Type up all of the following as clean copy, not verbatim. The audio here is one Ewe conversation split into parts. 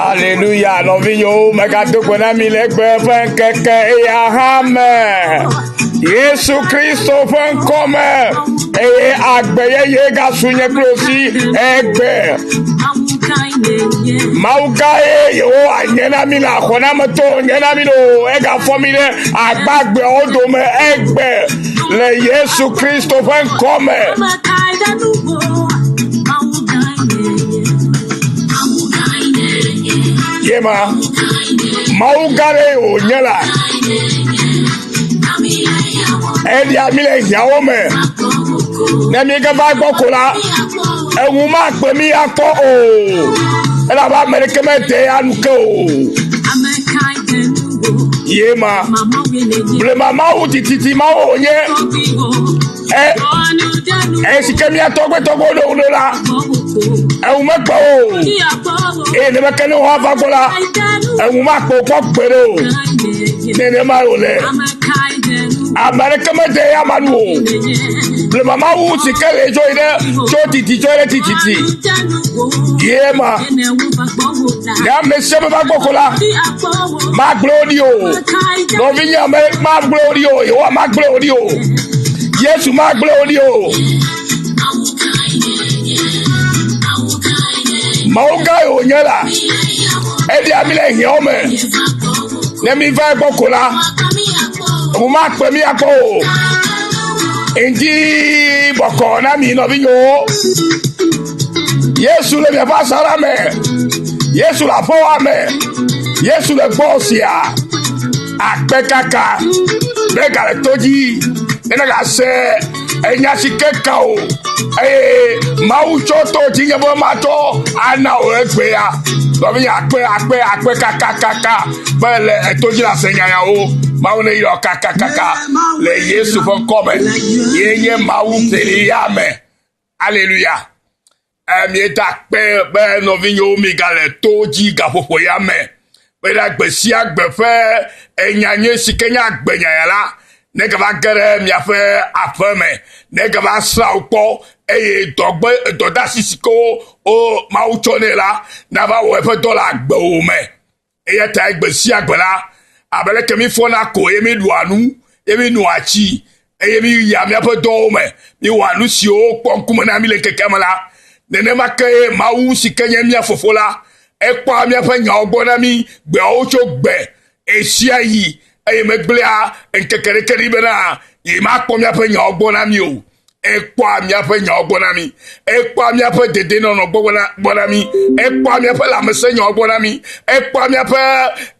Aleluya, nɔvinyewo, megado gbe na mi le egbe ƒe ŋkeke eya hã me. Yesu Kristo ƒe ŋkɔ me eye agbe yeye gasu nye kple si egbe. Mawu gãe Yehowa nye na mi le axɔnametɔ nye na mi ɖo egafɔ mi ɖe agbagbeawo dome egbe le Yesu Kristo ƒe ŋkɔ me. Yema Mawu gã ɖe wònye la. Eɖia mi le hiãwo me. Ne mi gava gbɔ ko la, eŋu makpe mi akpɔ o. Elabe ame ɖeke mede ya nu ke o. Ye ma. Blema mawu tititi mawo wònye. E, esi ke mía tɔgbetɔgbewo ɖo ɖo la, eŋu mekpe o. Eye ne meke ne woava gbɔ la, eŋu makpe wo kpɔ gbeɖe o. Nenema wòle. Ame aɖeke mede eya ma nu o. Blema mawu si ke le dzo yi ɖe tso titi dzo ɖe tititi. Ye ma. Ne ame sia ame va gbɔ ko la, magblẽ wo ɖi o. Nɔvinye ame magblẽ wo ɖi o. Yehowa magblẽ wo ɖi o. Yesu magblẽ wo ɖi o. Mawu gã ye wònye la, eɖea mi le hiãwo me. Ne mi va egbɔ ko la, ŋu makpe mi akpɔ o. Ŋdi bɔkɔ na mi nɔvinyewo. Yesu le miaƒe asaɖa me. Yesu le aƒewòa me. Yesu le gbɔ sia. Akpe kaka be gale to dzi ne nagase enya si ke ka o eye Mawu tsɔ to dzinye be matsɔ ana wò egbea. Nɔvinye akpe akpe akpe kakakaka be le eto dzi le ase nyayawo. Mawu ne yrɔ kakakaka le Yesu ƒe ŋkɔ me. Ye nye Mawu kelia me. Aleluya. Míeda akpe be nɔvinyewo migale to dzi gaƒoƒo ya me be ɖe gbe sia gbe ƒe enya nyui si ke nye agbenya ya la ne gava ge ɖe miaƒe aƒe me, ne gava srã wo kpɔ eye dɔgbe dɔdeasi si ke wo Mawu tsɔ nɛ la nava wɔ eƒe dɔ le agbewò me. Eya ta gbe sia gbe la, abe leke mífɔna ko eye míɖua nu, eye mínoa tsi, eye míyia míaƒe dɔwo me, míewɔa nu siwo wokpɔ ŋkume na mí le ŋkekea me la, nenema ke Mawu si ke nye mía Fofo la, ekpɔa míaƒe nyawo gbɔ na mí gbeawo tso gbe ɣesiaɣi eye megblẽa ŋkeke ɖeke ɖi bena yemakpɔ míaƒe nyawo gbɔ na mí o. Ekpɔa míaƒe nyawo gbɔ na mí. Ekpɔa míaƒe dedienɔnɔ gbɔ na gbɔ na mí. Ekpɔa míaƒe lãmesẽnyawo gbɔ na mí. Ekpɔa míaƒe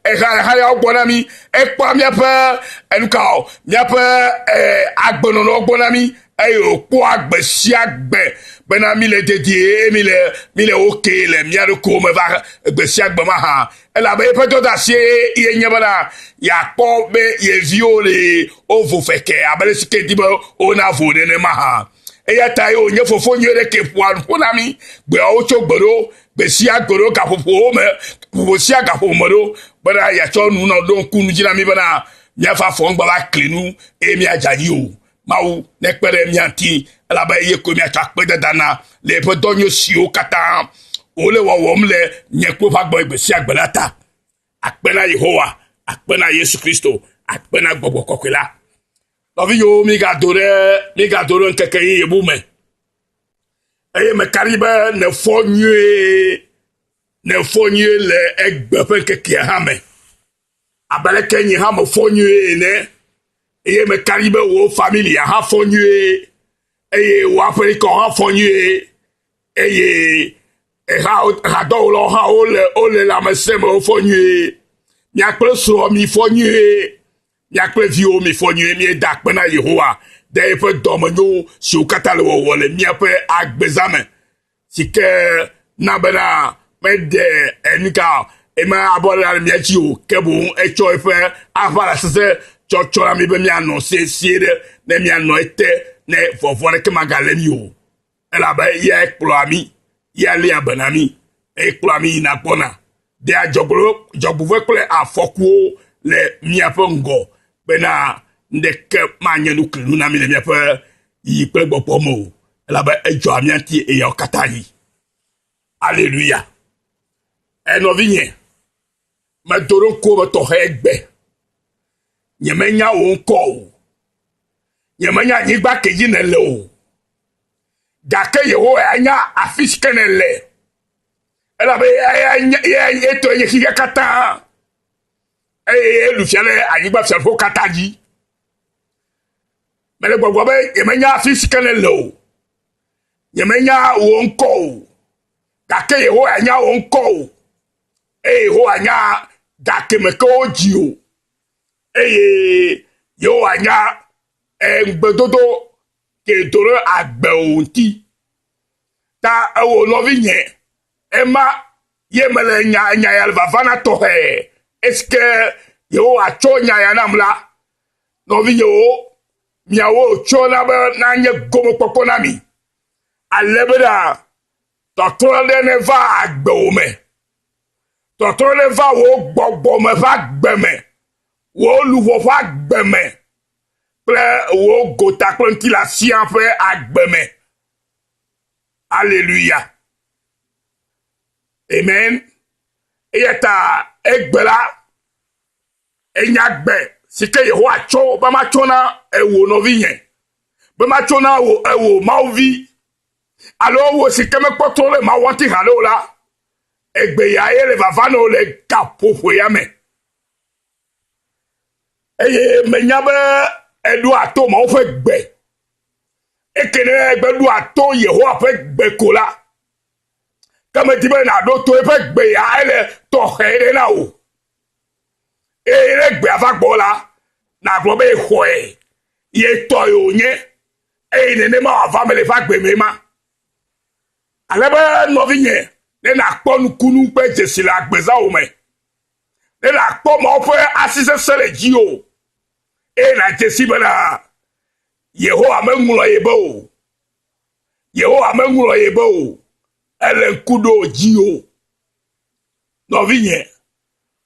ehayahayawo gbɔ na mí. Ekpɔa míaƒe enuka o míaƒe e, agbenɔnɔ gbɔ na mí eye wòkpɔa gbe sia gbe bena míle dedie eye míle míle oke le mía ɖokuiwo me va gbe sia gbe mahã. Elabe eƒe dɔdeasie ye nye bena yeakpɔ be ye viwo le wovo feke abe ale si ke di be wonavo nenema hã. Eya ta ye wònye fofo nyui ɖe ke ƒoa nu ƒo na mí gbeawo tso gbe ɖo gbe sia gbe ɖo gaƒoƒowo me ƒoƒo sia gaƒoƒo me ɖo bena yeatsɔ nu nɔ ɖo ŋku nu dzi na mí bena míaƒe afɔ ŋgba va kli nu eye míadze anyi o. Mawu nekpe ɖe mía ŋuti elabe eye koe míatsɔ akpedada na le eƒe dɔ nyui siwo katã wòle wɔwɔm le nye kple woƒe agbe gbe sia gbe la ta. Akpe na Yehowa, akpe na Yesu Kristo, akpe na Gbɔgbɔ Kɔkɔe la. Nɔvinyewo, mígado ɖe mígado ɖe ŋkeke yeye bu me. Eye meka ɖi be nèfɔ nyuie, nèfɔ nyuie le egbe ƒe ŋkekea hã me. Abe aleke nye hã mefɔ nyuie ene. Eye meka ɖi be wò familia hã fɔ nyuie eye wò aƒelikɔwo hã fɔ nyuie eye ehadɔwɔlawo hã wole wole lãmesẽ me wofɔ nyuie. Mia kple srɔ̃ mifɔ nyuie. Mia kple viwo mifɔ nyuie. Míeda akpe na Yehowa ɖe eƒe dɔmenyo siwo katã le wɔwɔ le míaƒe agbezã me si ke na bena meɖe enuka ema abɔ ɖe mía dzi o ke boŋ etsɔ eƒe aʋala sesẽ tsɔ tsɔ na mí be míanɔ sesĩe ɖe ne míanɔ ete ne vɔvɔ̃ ɖeke magalé mí o. Elabe eyae kplɔa mí, eyae léa be na mí, eye kplɔa mí yina gbɔna, ɖea dzɔgbevɔ̃e kple afɔkuwo le míaƒe ŋgɔ bena Ŋɖeke manye nuklinu na mi le míaƒe yiyi kple gbɔgbɔ me o, elabe edzɔa mía ŋuti eyawo katã ɣi. Aleluya. E nɔvinye, medo ɖo ŋkuwò me tɔxɛ gbe. Nyemenya wò ŋkɔ o. Nyemenya anyigba ke dzi nèle o. Gake Yehowa anya afi si ke nèle. Elabe eya etɔe nye xexea katã. Eye eɖu fia ɖe anyigba fiaɖuƒewo katã dzi. Mele gbɔgblɔ be nyemenya afi si ke nèle o. Nyemenya wò ŋkɔ o. Gake Yehowa nya wò ŋkɔ o. Eye Yehowa nya gakeme ke wodzi o. Eye Yehowa nya ŋugbedodo ke do ɖe agbewò ŋuti. Ta ewò nɔvinye, ema ye mele nya nya ya le vava na tɔxɛ. Esike Yehowa tsɔ nya ya nam la, nɔvinyewo, miawo tsɔ na be nanye gomekpɔkpɔ na mi. Ale bena tɔtrɔ ɖe neva agbewò me. Tɔtrɔ neva wò gbɔgbɔme ƒe agbe me, wò luʋɔ ƒe agbe me kple wò gota kple ŋutilã siaa ƒe agbe me. Aleluya. Amen. Eya ta egbe la, enya gbe si ke Yehowa tsɔ be matsɔ na ewò nɔvinye, be matsɔ na wò ewò Mawuvi, alo wò si ke mekpɔ trɔ ɖe Mawu ŋuti haɖe o la, egbe ya ye le vava na wò le gaƒoƒo ya me. Eye menya be eɖoa to Mawu ƒe gbe. Eke ne egbe ɖoa to Yehowa ƒe gbe ko la, ke medi be nàɖo to eƒe gbe ya ele tɔxɛ ɖe na wò. Eye ne gbea va gbɔ la, nàgblɔ be yexɔe, ye tɔe wònye, eye nenema wòava eme le eƒe agbe mee ma. Ale be nɔvinye, ne nàkpɔ nukunu kple dzesi le agbezãwò me, ne nàkpɔ Mawu ƒe asi sesẽ le dziwò, eye nàdze si bena Yehowa meŋlɔ ye be o. Yehowa meŋlɔ ye be o. Ele ŋku ɖo dziwò. Nɔvinye,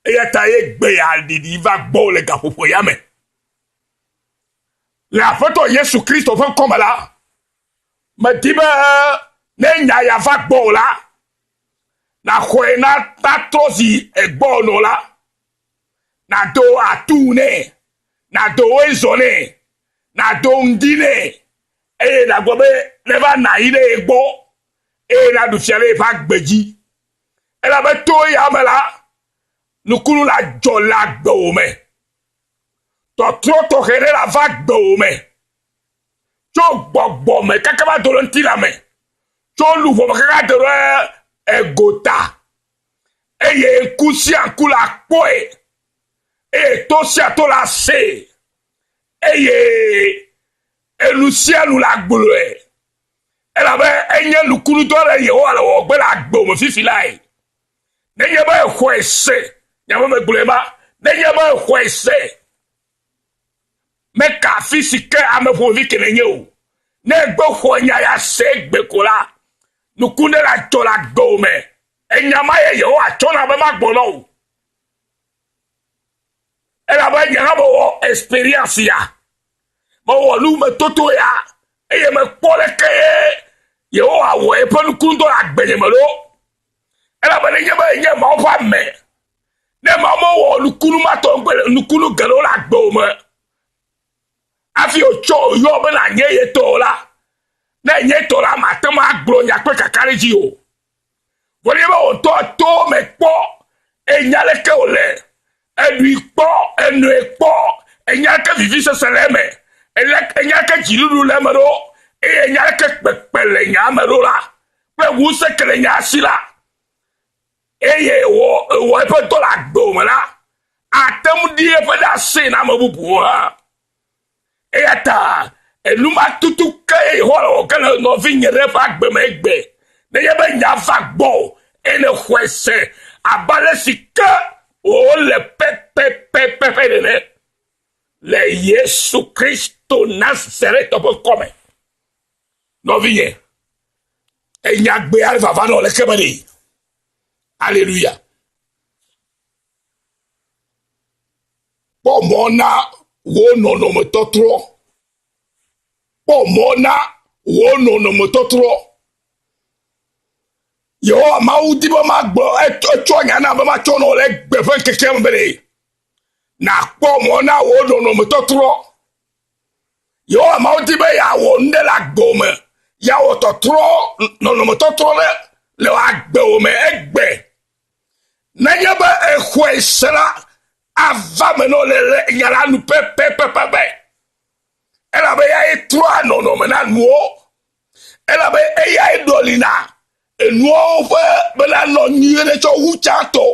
eya ta ye gbe ya ɖiɖi va gbɔwò le gaƒoƒo ya me. Le Aƒetɔ Yesu Kristo ƒe ŋkɔ me la, medi be ne nya ya va gbɔwò la, nàxɔe na natrɔ zi egbɔ nɔ la, nàdo atu nɛ, nàdo woezɔ nɛ, nàdo ŋdi nɛ, eye nàgblɔ be neva nɔ anyi ɖe ye gbɔ eye naɖu fia ɖe yeƒe agbe dzi. Elabe to eya me la, nukunu ladzɔ le agbewò me. Tɔtrɔ tɔxɛ ɖe lava agbewò me. Tso gbɔgbɔ me kaka va do ɖe ŋutilã me. Tso luʋɔ me kaka do ɖe egota. Eye ŋku sia ŋku la kpɔe. Eye to sia to la see. Eye enu sia nu la gblɔe. Elabe enye nukunudɔ ɖe Yehowa le wɔwɔ gbe le agbe me fifi lae. Nenye be exɔe se, nya me megblɔe ma, nenye be exɔe se, meka afi si ke ame ƒomevi ke nènye o. Ne ègbe xɔ nya ya se egbe ko la, nuku ne la dzɔ le agbewò me. Enya ma ye Yehowa tsɔna be magblɔ na wò. Elabe nye hã mewɔ experience ya. Mewɔ numetoto ya eye mekpɔ leke ye Yehowa wɔ eƒe nukunudɔ le agbenye me ɖo. Elabe nenye be enye Mawu ƒe ame, ne Mawu mewɔ nukunu ma tɔgbe nukunu geɖewo le agbewò me hafi wòtsɔ wò yɔ be nànye ye tɔ o la, ne enye etɔ la, màte ŋu agblɔ nya kple kakaɖedzi o. Vɔ nenye be wò ŋutɔ to eme kpɔ enya leke wòle, eɖui kpɔ, enoe kpɔ, enya leke vivisese le eme, enya leke dziɖuɖu le eme ɖo, eye enya leke kpekpe le nyaa me ɖo la, kple ŋusẽ ke le nyaa si la, eye wò ewɔ eƒe dɔ le agbewò me la, ate ŋu ɖi eƒe ɖase na ame bubuwo hã. Eya ta enu ma tutu ke Yehowa le wɔ ge le nɔvinye ɖe eƒe agbe me egbe. Nenye be nya va gbɔwò eye nèxɔe se abe ale si ke wòle pɛpɛpɛpɛ nene le Yesu Kristo Nazaretɔ ƒe ŋkɔ me. Nɔvinye, enya gbea le vava nɔ leke me ɖe. Aleluya. Kpɔ mɔ na wò nɔnɔmetɔtrɔ. Kpɔ mɔ na wò nɔnɔmetɔtrɔ. Yehowa Mawu di be magblɔ etsɔ nya na be matsɔ nɔ le egbe ƒe ŋkekea me be ɖe nàkpɔ mɔ na wò nɔnɔmetɔtrɔ. Yehowa Mawu di be yeawɔ nu ɖe le agbewò me, yeawɔ tɔtrɔ, nɔnɔmetɔtrɔ ɖe le agbewò me egbe. Nenye be exɔe se la, ava me nɔ le le nya la nu pɛpɛpɛpɛ. Elabe eyae trɔa nɔnɔme na nuwo. Elabe eyae ɖɔlina enuawo ƒe bena nɔ nyuie ɖe tsɔ wu tsãtɔ.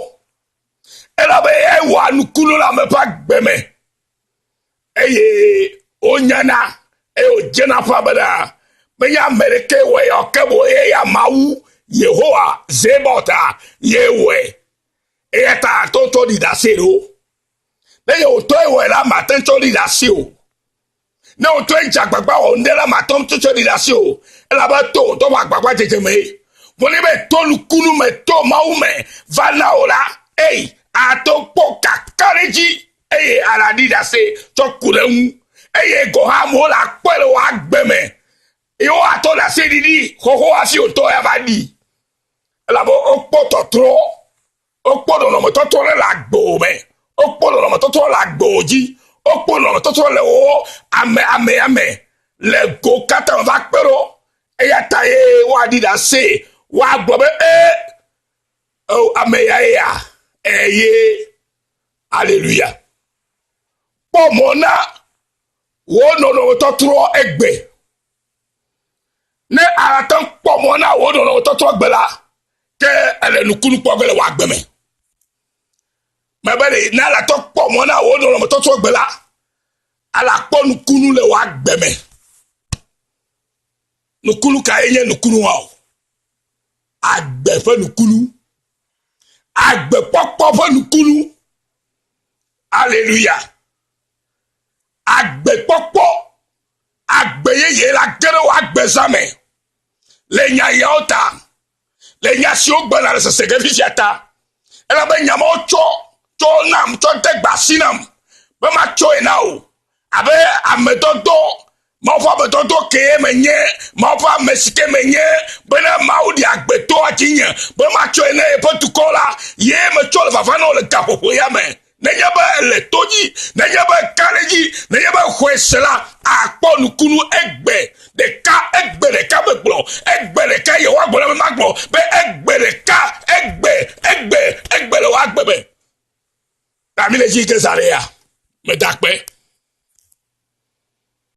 Elabe eyae wɔa nukunu le ame ƒe agbe me. Eye wonyana eye wòdzena ƒã bena menye ame ɖekee wɔe o, ke boŋ eya Mawu Yehowa Zebaot ye wɔe. Eya ta ate ŋu tsɔ ɖi ɖase ɖo. Ne nye wòtɔe wɔe la, mate ŋu tsɔ ɖi ɖase o. Ne wòtɔe dze agbagba wɔ nu ɖe la, mate ŋu tsɔ ɖi ɖase o, elabe to wòtɔ ƒe agbagba dzedze mee. Vɔ ne be to nukunu me, to Mawu me va na wò la, eyi ate ŋu kpɔ kakaɖedzi eye alaɖi ɖase tsɔ ku ɖe eŋu eye gɔ̃ hã amewo le akpɔe le wò agbe me eye woatɔ ɖase ɖiɖi xoxo hafi wòtɔ ya va ɖi elabe wokpɔ tɔtrɔ wokpɔ nɔnɔmetɔtrɔ ɖe le agbewò me wokpɔ nɔnɔmetɔtrɔ le agbewò dzi wokpɔ nɔnɔmetɔtrɔ le wò ame amea me le go katã me va kpe ɖo eya ta ye woaɖi ɖase woagblɔ be ee ame ya ye ya eye Aleluya. Kpɔ mɔ na wò nɔnɔmetɔtrɔ egbe. Ne àte ŋu kpɔ mɔ na wò nɔnɔmetɔtrɔ egbe la, ke èle nukunu kpɔ ge le wò agbe me. Mebe ɖe ne àte ŋu kpɔ mɔ na wò nɔnɔmetɔtrɔ egbe la, àle akpɔ nukunu le wò agbe me. Nukunu kae nye nukunu wa o? Agbe ƒe nukunu. Agbekpɔkpɔ ƒe nukunu. Aleluya. Agbekpɔkpɔ, agbe yeye la ge ɖe wò agbezã me. Le nya yawo ta, le nya siwo gbɔna le sese ge fifia ta, elabe nya mawo tsɔ tsɔ nam, tsɔ de gbe asi nam be matsɔe na wò abe amedɔdɔ Mawu ƒe amedɔdɔ kee menye, Mawu ƒe ame si ke menye, bena Mawu ɖi agbetɔa dzinye, be matsɔe na yeƒe dukɔ la, ye metsɔ le vava na wò le gaƒoƒo ya me. Nenye be èle to dzi, nenye be èka ɖe edzi, nenye be èxɔe se la, àkpɔ nukunu egbe ɖeka, egbe ɖeka megblɔ, egbe ɖeka Yehowa gblɔ na be magblɔ be egbe ɖeka, egbe, egbe, egbe le wò agbe me. Ta mi le dzi ke zã ɖe ya, meda akpe.